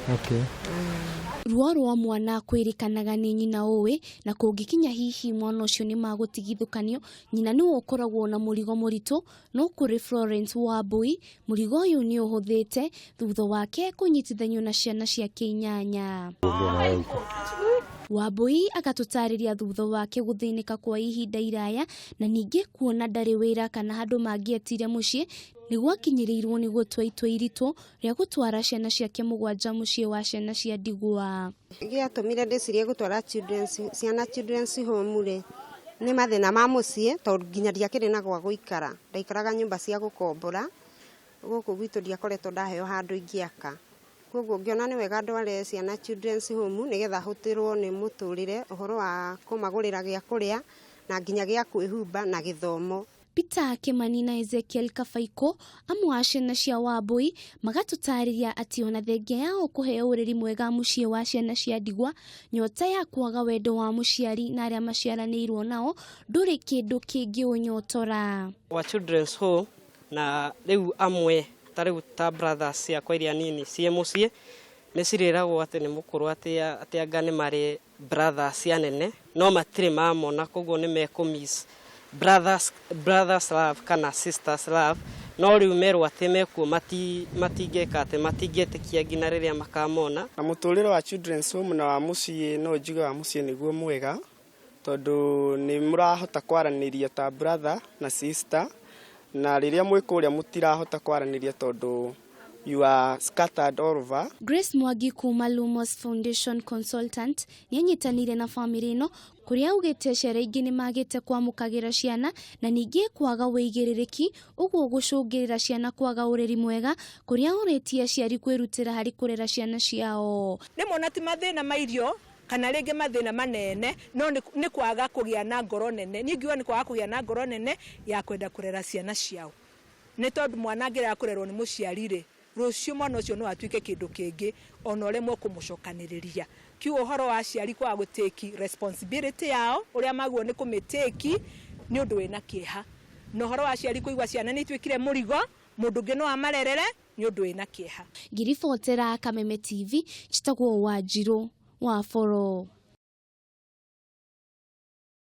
Okay. Ruo rwa mwana kwĩrĩkanaga nĩ nyina ũĩ, na kũngĩkinya hihi mwana ũcio nĩ magũtigithũkanio, nyina nĩwe ũkoragwo na mũrigo mũritũ. No kũrĩ Florence Wambui, mũrigo ũyũ nĩ ũhũthĩte thutha wake kũnyitithanio na ciana ciake 8. Wambui agatũtarĩria thutha wake gũthĩnĩka kwa ihinda iraya na ningĩ kuona ndarĩ wĩra kana handũ mangĩetire mũciĩ, nĩ gwakinyĩrĩirwo nĩ gũtua itua iritũ rĩa gũtwara ciana ciake 7 mũciĩ wa ciana cia ndigwa. Gĩatũmire ndĩcirie gũtwara ciana children's home rĩ, nĩ mathĩna ma mũciĩ, tondũ nginya ndiakĩrĩ na gwa gũikara. Ndaikaraga nyũmba cia gũkombora, gũkũ gwitũ ndiakoretwo ndaheo handũ ingĩaka. Koguo ngĩona nĩ wega ndware ciana children's home nĩgetha hũtĩrwo nĩ mũtũrĩre, ũhoro wa kũmagũrĩra gĩa kũrĩa na nginya gĩa kwĩhumba na gĩthomo. Peter Kimani na Ezekiel Kabaikũ, amwe a ciana cia Wambui, magatũtarĩria atĩ ona thengia yao kũheo ũreri mwega mũciĩ wa ciana cia ndigwa, nyota ya kwaga wendo wa mũciari na arĩa maciaranĩirwo nao ndũrĩ kĩndũ kĩngĩũnyotora. Wa children's home na rĩu amwe ta rĩu ta brothers ciakwa iria nini ciĩ mũciĩ nĩ cirĩragwo atĩ nĩ mũkũrũ atĩ anga nĩ marĩ brothers anene no matirĩ mamona, koguo nĩ mekũ miss brothers love kana sisters love, no rĩu merwo atĩ mekuo matingĩka atĩ matingĩtĩkia nginya rĩrĩa makamona. Na mũtũrĩre wa children's home na wa mũciĩ no njuge wa mũciĩ nĩguo mwega, tondũ nĩ mũrahota kwaranĩria ta brother na sister, na rĩrĩa mwĩ kũrĩa mũtirahota kwaranĩria tondũ you are scattered all over. Grace Mwangi kuma Lumos Foundation Consultant nĩanyitanĩire na bamĩrĩ ĩno kũrĩa augĩte aciari aingĩ nĩmagĩte kwamũkagĩra ciana na ningĩ kwaga wĩigĩrĩrĩki, ũguo gũcũngĩrĩra ciana kwaga ũreri mwega, kũrĩa orĩtie aciari kwĩrutĩra harĩ kũrera ciana ciao. Rĩmwe ona ti mathĩna ma irio kana rĩngĩ mathĩna manene, no nĩ kwaga kũgĩa na ngoro nene. Niĩ ngiuga nĩ kwaga kũgĩa na ngoro nene ya kwenda kũrera ciana ciao, nĩ tondũ mwana angĩrega kũrerwo nĩ mũciari rĩ, rũciũ mwana ũcio no atuĩke kĩndũ kĩngĩ ona ũremwo kũmũcokanĩrĩria. Kiugo ũhoro wa aciari kwaga gũtake responsibility yao ũrĩa magwo nĩ kũmĩtake nĩ ũndũ wĩna kĩeha, na ũhoro wa aciari kũigua ciana nĩ ituĩkire mũrigo mũndũ ũngĩ no amarerere nĩ ũndũ wĩna kĩeha. Ngiribotera Kameme TV, njĩtagwo Wanjirũ wa Boro.